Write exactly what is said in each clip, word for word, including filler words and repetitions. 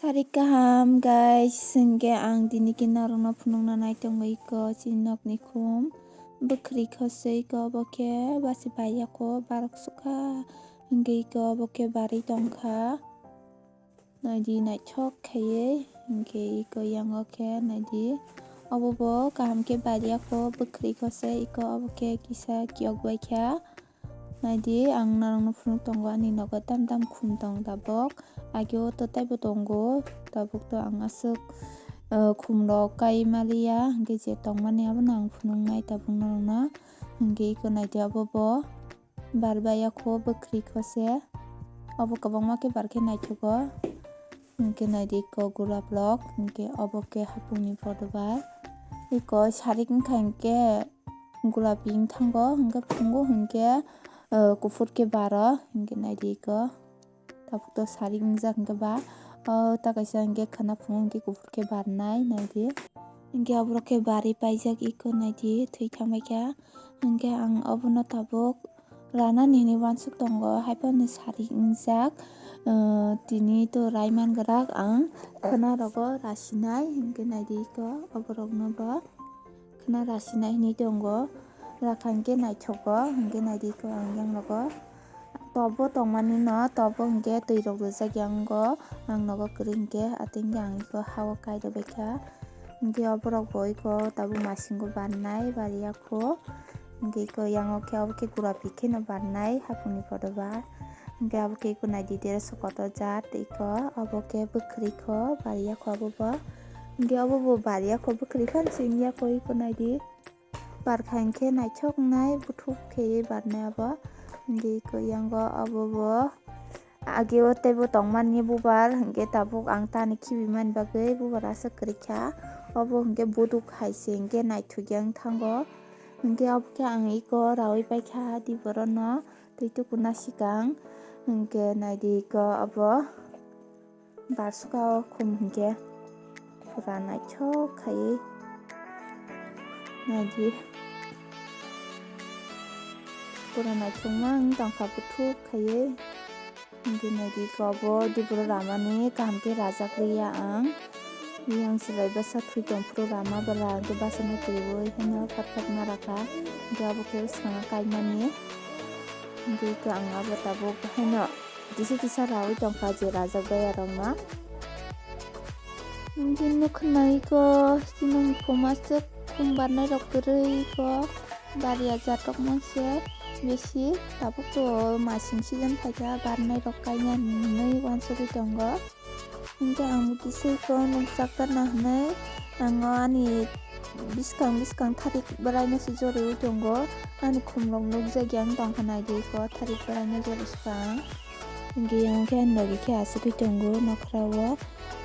Sari kaham guys, hwnkhe ang tini khe norokno phunukna nai tongo iko chini nokni khum bwkhwrwi khosoi iko obo khe basi paiyakho barok sukha hwnkhe iko obo khe barwi tongkha naidi naithok khaiwi hwnkhe iko yango khe naidi obo bo kaham khe bariyakho bwkhwrwi khosoi iko obo khe kisa kiyok baikha. Naidi, ang norokno phunuk tongo, ani nogo tam tam khum tong tabuk. Ageo to teibo tongo, tabuk to ang aswk, eh, khum rok kai maliya, hwnkhe je tongmani abono ang phunuknai tabuk norokno. Hwnkhe iko naidi, abo bo bar baiya kho, bwkhwrwi kho se. Obo kwbangma khe bar khe naithogo. Hwnkhe naidi, iko gulab rok, hwnkhe obo khe hapungni photo bai. Iko sarik wngkha hwnkhe, gulapi wng thango, hwnkhe phungo hwnkhe, eh, kuphur khe baro, hwnkhe naidi iko. Tabuk to sarik wngjak hwnkhe ba, o ta kaisa hwnkhe khwna phungo hwnkhe kuphur khe barnai, naidi. Hwnkhe oborok khe barwi paijak iko, naidi, thwi thangbaikha. Hwnkhe ang obono tabuk ranani hinwi uansuk tongo, haiphano sarik wngjak, eh, tini to rai mangwrak ang khwna rogo rasinai, hwnkhe naidi iko oborokno bo. Khwna rasinai hinwi tongo, rakha hwnkhe naithogo, hwnkhe naidi iko ang yang rogo. Tobo tongmani no, tobo hwnkhe twi rok rijak yang go, ang nogo kwrwi hwnkhe, atwng khe ang iko ha-o kai rwbaikha. Hwnkhe oborok bo iko tabuk masingo barnai, bariya kho. Hwnkhe iko yango khe obo khe gulapi kheno barnai, hapungni photo ba. Hwnkhe abo khe iko naidi, dress kotor jat iko, abo khe bwkhwrwi kho, bariya kho abo bo. Hwnkhe abo bo bariya kho, bwkhwrwi phano simi ya kho iko naidi. Barkha hwnkhe naithok wngnai, buthuk khe barnai abo. Hwnkhe iko yango abo bo ageo teibo tongmani bubar, hwnkhe tabuk ang tani khibimani bagwi bubar aswk kwrwikha. Obo hwnkhe buduk hai se hwnkhe naithok ya wng thango. Hwnkhe obo khe ang iko raui paikha di borokno. Twi tukuna swkang hwnkhe naidi iko abo barsuka o khum hwnkhe pura naithok khaiwi naidi pura naithokma wng tongkha buthuk khaiwi hwnkhe naidi iko abo diboro ramani kaham khe rajak liya ang. Yang silai bwsa thwi tongphuru rama bwla hwnkhe bwsano twiwi haino phat phat ma rakha. Hwnkhe abo khe swkang kaimani. Hwnkhe khe ang abo tabuk haino kisa kisa raui tongkha je rajak bai arokno. Hwnkhe nukha naiko chini khum aswk khum barnai rok kwrwi ko bariya jatok mangse bisi tabuk to masing season phaikha barnai rok kainani hinwi uansugwi tongo. Hwnkhe ang bo kisa iko nukjak gana hinwi ang o ani bwskang bwskang tharik bwraino se joriui tongo. Ani khumrok nukjagya wng tongkha naidi iko tharik bwraino jori swkang. Hwnkhe yang khe ani logi khe asugwi tongo nokhrao.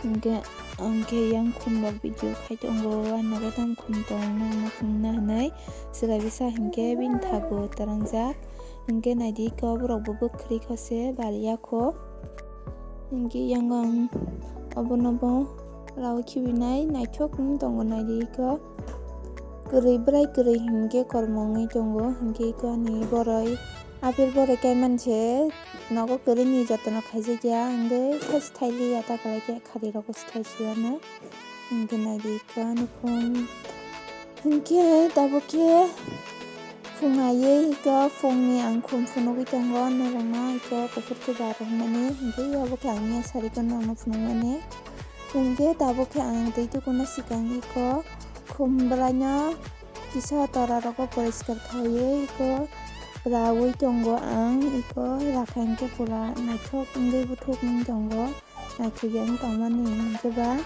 Hwnkhe ang khe yang khumrok video khai tongo, ani logi tamo khum tong nangma phunukna hinwi swrai bwsa hinkhe bini thago twrangjak. Hwnkhe naidi iko borok bo bwkhwrwi kho se bariya kho. Hwnkhe yang ang obono bo raui khibinai naithok wng tongo naidi iko. Kwrwi bwrai kwrwi hwnkhe kormo wngwi tongo, hwnkhe iko ani boroi apir boroi kaimani se nogo kwrwini jotono khaijakya, hwnkhe khe swthai liya ta kwlai khe khari rogo swthai siyano. Hwnkhe naidi iko ani phung. Hwnkhe tabuk khe phung aiwi iko phungni ang khum phunugwi tongo norokno iko kuphur khe bar hwnmani. Hwnkhe abo khe ang mia sarikhe norokno phunukmani. Hwnkhe tabuk khe ang twi tukuna swkang iko khum bwlaino kisa torarogo poriskar khaiwi iko raui tongo ang iko rakha hwnkhe pura naithok wngwi buthuk wng tongo. Naithokya wng tongmani hwnkhe ba,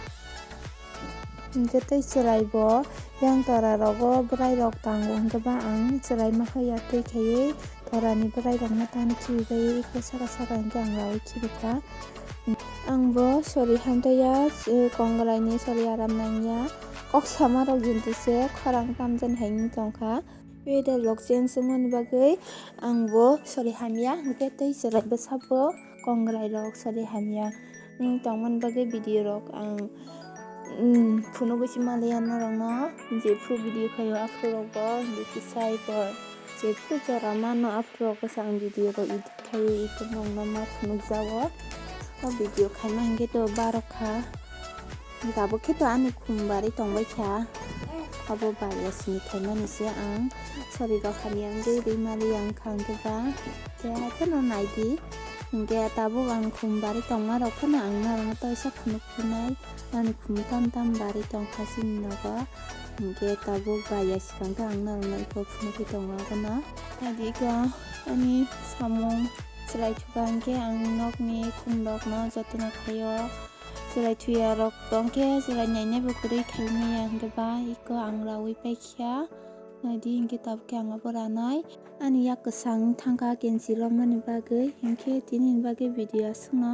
hwnkhe tei chwrai bo yang tora rogo bwrai rok tango hwnkhe ba ang chwrai ma haiya tei khaiwi torani bwrai rokno tani khibi bai iko saka saka hwnkhe ang raui khibi kha. Ang bo sori hamtaiya, kongrai ni sori aram nangya, kok sama rok jintu se khorang tamjani hai wng tongkha. Weather rok change wngmani bagwi ang bo sori hamya, hwnkhe tei chwrai bwsa bo kongrai rok sori hamya wng tongmani bagwi video rok ang, mm, phunugwi se manliya norokno. Jephru video khaio aphuru rok bo hwnkhe kisa iko jephru jora mano aphuru rok bwsa ang video rok edit khaiwi iko norokno ma phunukjago. O video khaima hingke to barok kha. Tabuk khe to ani khum barwi tongbai kha. Abo bari asini khaimani se ang sori rok hamya wngwi rwi mali ang kha hingke ba. Khe hai phano naidi. Hingke tabuk ang khum barwi tongma rok phano ang norokno toisa phunuk phinai. Ani khum tam tam barwi tong kha chini nogo. Hingke tabuk bari asikang khe ang norokno iko phunukgwi tongo abono. Naidi iko ani samung chwrai thuka hingke ang nokni khum rokno jotono khaio. Chwrai thuya rok tongkhe chwrai nainai bo kwrwi khaimaya hingke ba iko ang raui paikha. Naidi hingke tabuk khe ang abo ranai. Ani yak kwchang thangkha kenchi romani bagwi hingke tini ni bagwi video aswkno.